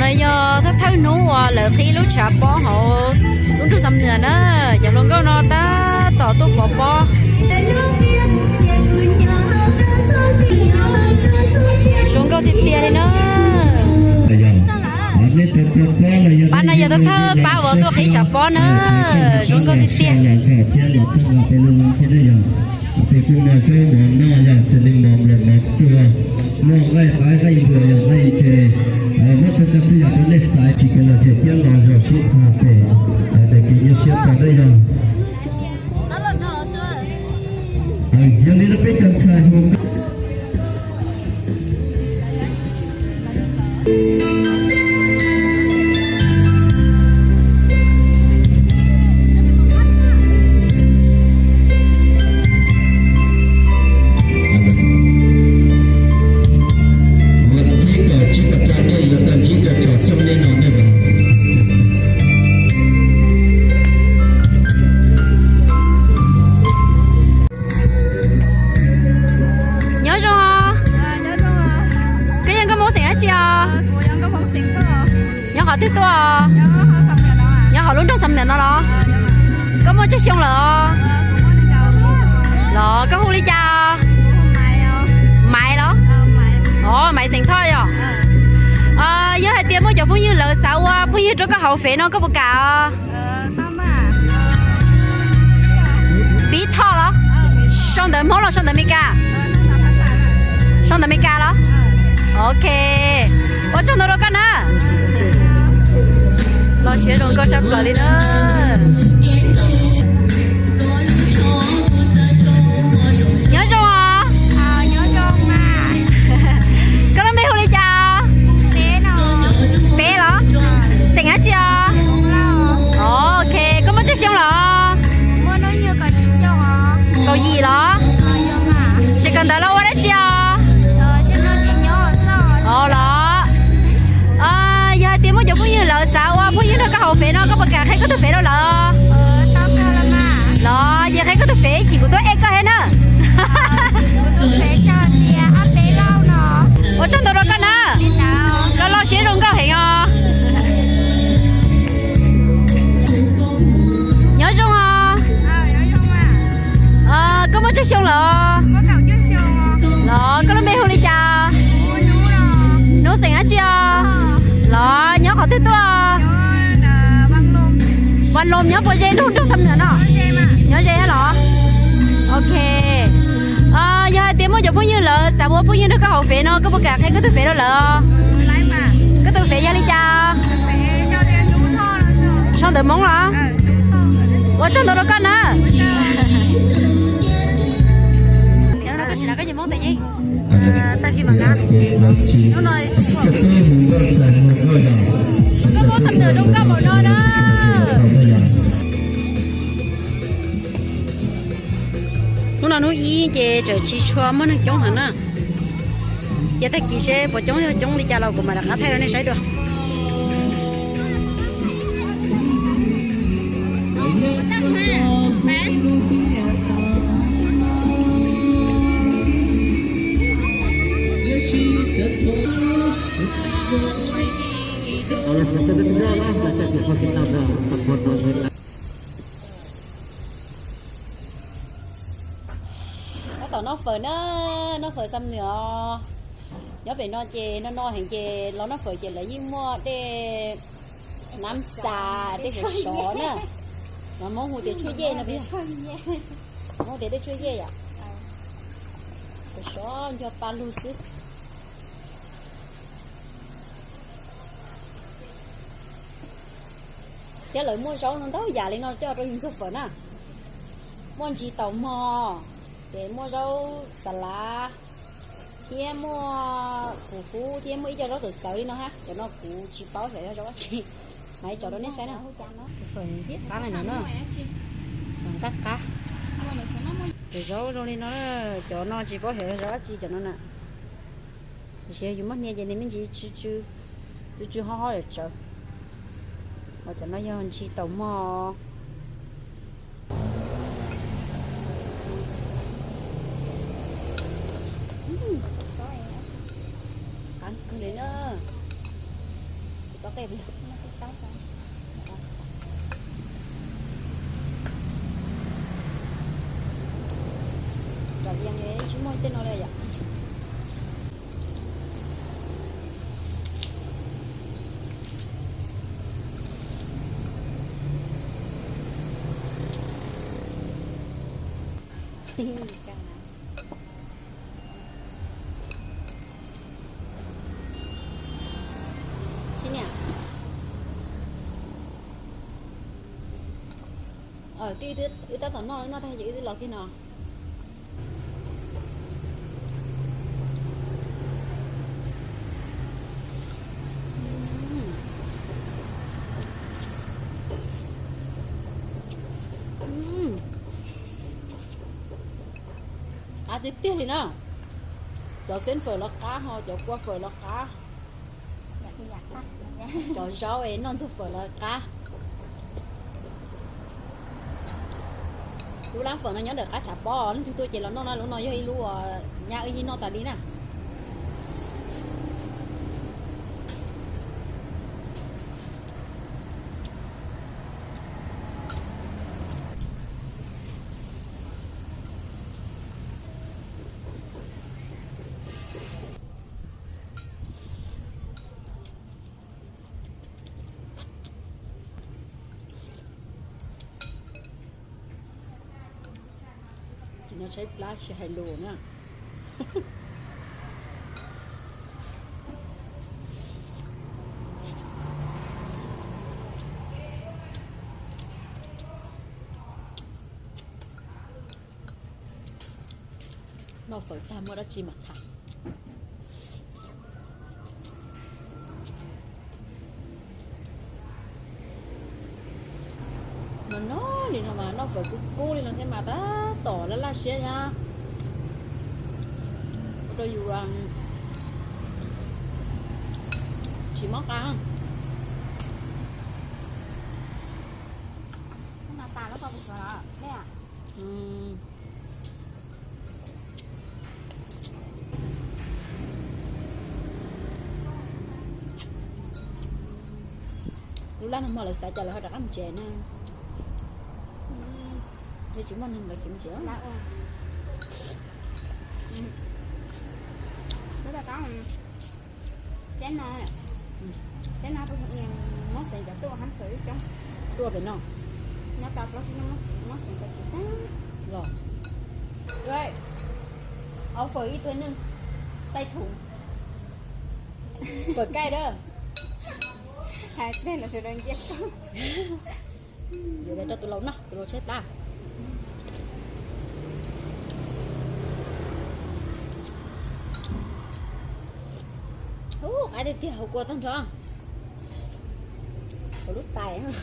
Yog thawj thawj hnub uas lawv qhib lub tshav pob hauv lub nroog Xam Nwm na, cov hluas nkauj no tab tom tuaj pov pob. Zoo nkauj tiag tiag li na. Pab no yog thawj thawj pab uas tuaj qhib tshav pob na, zoo nkauj tiag tiag. Tes kuj muaj zaub mov noj yog xws li mov nplua mov txua, muaj nqaij qaib nqaij npua yog nqaij tse, muab txhua tsav txhua yam rau nej xaiv tsis kawg los thiaj tiab los zog sib qhov tes, tes kis nyuaj siab tau dawb yog. Yog li no peb cov ntxhais hu Nyob zoo os. Koj yog nkauj Hmoob xeem dab tsi os? Nyob qhov twg tuaj? Nyob hauv lub nroog Xam Nwm no los? Koj muaj tsawg xyoo lawm os? Los koj hu li cas? Maiv los? Os, Maiv xeem Thoj yog. Yog hais tias muaj cov phooj ywg lawv xav ua phooj ywg rau koj hauv fev no koj puas kam? Pib Thoj los? Sau ntawv Hmoob los sau ntawv Meskas? Sau ntawv Meskas los? Ok. Ua tsaug ntau rau koj na. Los siab zoo nkauj tshaj plaws li na. Nyob zoo os. Koj lub npe hu li cas? Peb los? Xeem dab tsi os? Ok, koj muaj tsawg xyoo los? Kaum yim los? Tsis kawm ntawv los ua dab tsi os? Os los. Yog hais tias muaj cov phooj ywg lawv xav ua phooj ywg nrog koj hauv fev no koj puas kam qhia koj tus fev rau lawv? Los ces qhia koj tus fev ib chim kuv tuaj add koj thiab na. Ua tsaug ntau rau koj na. Koj loj siab zoo nkauj heev os. Nyob zoo os. Koj muaj tsawg xyoo lawm? Los koj lub npe hu li cas? Hnub xeem dab tsi os? Los nyob qhov twg tuaj? Vaj Loos nyob puas ze nrog nroog Xam Nwm no? Nyob ze los? Ok. Yog hais tias muaj cov phooj ywg lawv xav ua phooj ywg nrog koj hauv fev no koj puas kam qhia koj tus fev rau lawv? Koj tus fev yog li cas? Sau ntawv Hmoob los? Ua tsaug ntau rau koj na. Tag kis mam nab. Hnub no koj muab Xam Nwm zoo nkauj npaum no na. Hnub no hnub ib ces tseem tsis tshua muaj neeg coob heev na. Ces tag kis seb puas coob, yog coob li cas los kuv mam rov qab thaij rau nej saib dua. Tab tom noj fawm na, noj fawm Xam Nwm os. Nyob pem no ces no no heev ces los noj fawm ces lawv yeej muaj tej nam xas, tej sov sov na. Los Hmoob hu tias tshuaj yej no, Hmoob tias tej tshuaj yej yom. Sov sov nco pa lug xwb. Thiab lawv muaj zaub no ntau yam li no coj rau yus ntxuag fawm na. Muaj ntsis taum hmo, ces muaj zaub xas lav, thiab muaj kuv kub thiab muaj ib co zaub txawv txawv li no hab. Cov no kuv tsis paub xyov yog zaub dab tsi, mas ib tso rau nej saib na. Fawm ntxiab qab li no na, fawm nqaj qab. Cov zaub zoo li no, cov no tsis paub xyov yog zaub dab tsi cov no na. Tiam sis yog yus muab hnia ces nws me ntsis tsw tsw, tsw tsw hob hob yam tsawv. Ho cov no yog ntsis taum hmo. Qab kawg li na. Txo qe, tsis muaj tej no li yom. Wb tab tom noj, noj tag ces wb twb los kiag no. Qab tiag tiag li na. Cov xeeb fawm los qab, ho cov kua fawm los qab. Cov zaub es noj ntxuag fawm los qab. Lub lab fawm no nyob ntawm qab tshav pob, leej twg tuaj ces los noj na, lub no yog ib lub uas nyab wb yeej noj tas li na. Ces no tshaib plab tsis hais lus na. Noj fawm tag muaj dab tsi mas tham. No no li no mas noj fawm kub kub li no thiab mas tab tom laj laj siab thiab. Ua rau yus tsis mob qab. Lub lab no mas lawv xav cas lawv ho rov qab mus tsev na. Yog tsis muaj neeg lawv tsis mus tsev. Teb no, teb no muab xeem cov tuaj hab kawg ib coob. Tuaj pem no. Nyob tau plaub tsib hnub muab xeem cov tsis tag los. Offer ib tug neeg taij thum. Fawm kaij dab. Hais tej los sawv daws ntsia. Yuav rau tus laus noj, tus laus tshaib plab. Ub, qab tiag tiag, hau kua tag nrho. Hau lub tais.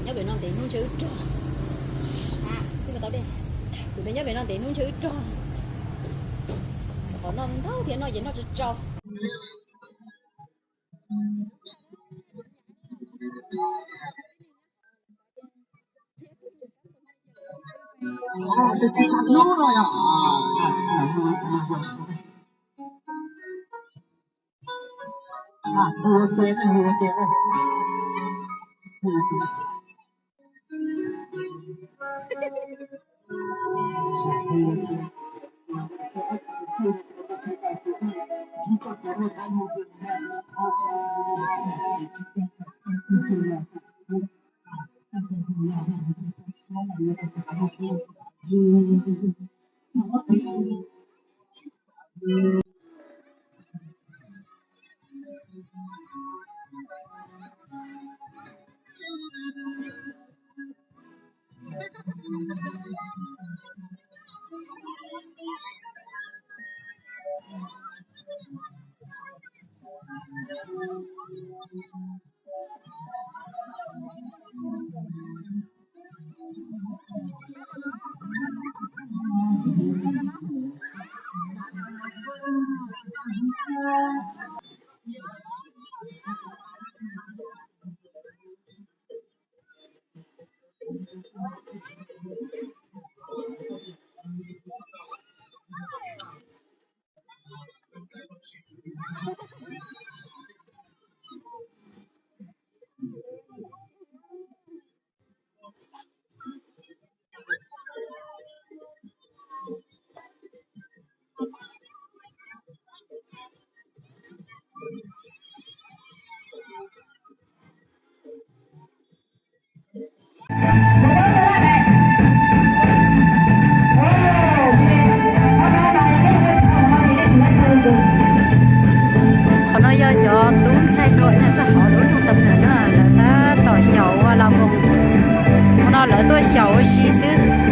Nyob pem no ntev hnub ntshe wb rog. Kuv tias nyob pem no ntev hnub ntshe wb rog. Qhov no ntau thiab no ces noj tsau tsau. Qhov no yog cov tub ntxhais hluas nyob rau hauv lub nroog Xam Nwm na, lawv tab tom xyaum ua la voos. Qhov no lawv tuaj xyaum ua si xwb.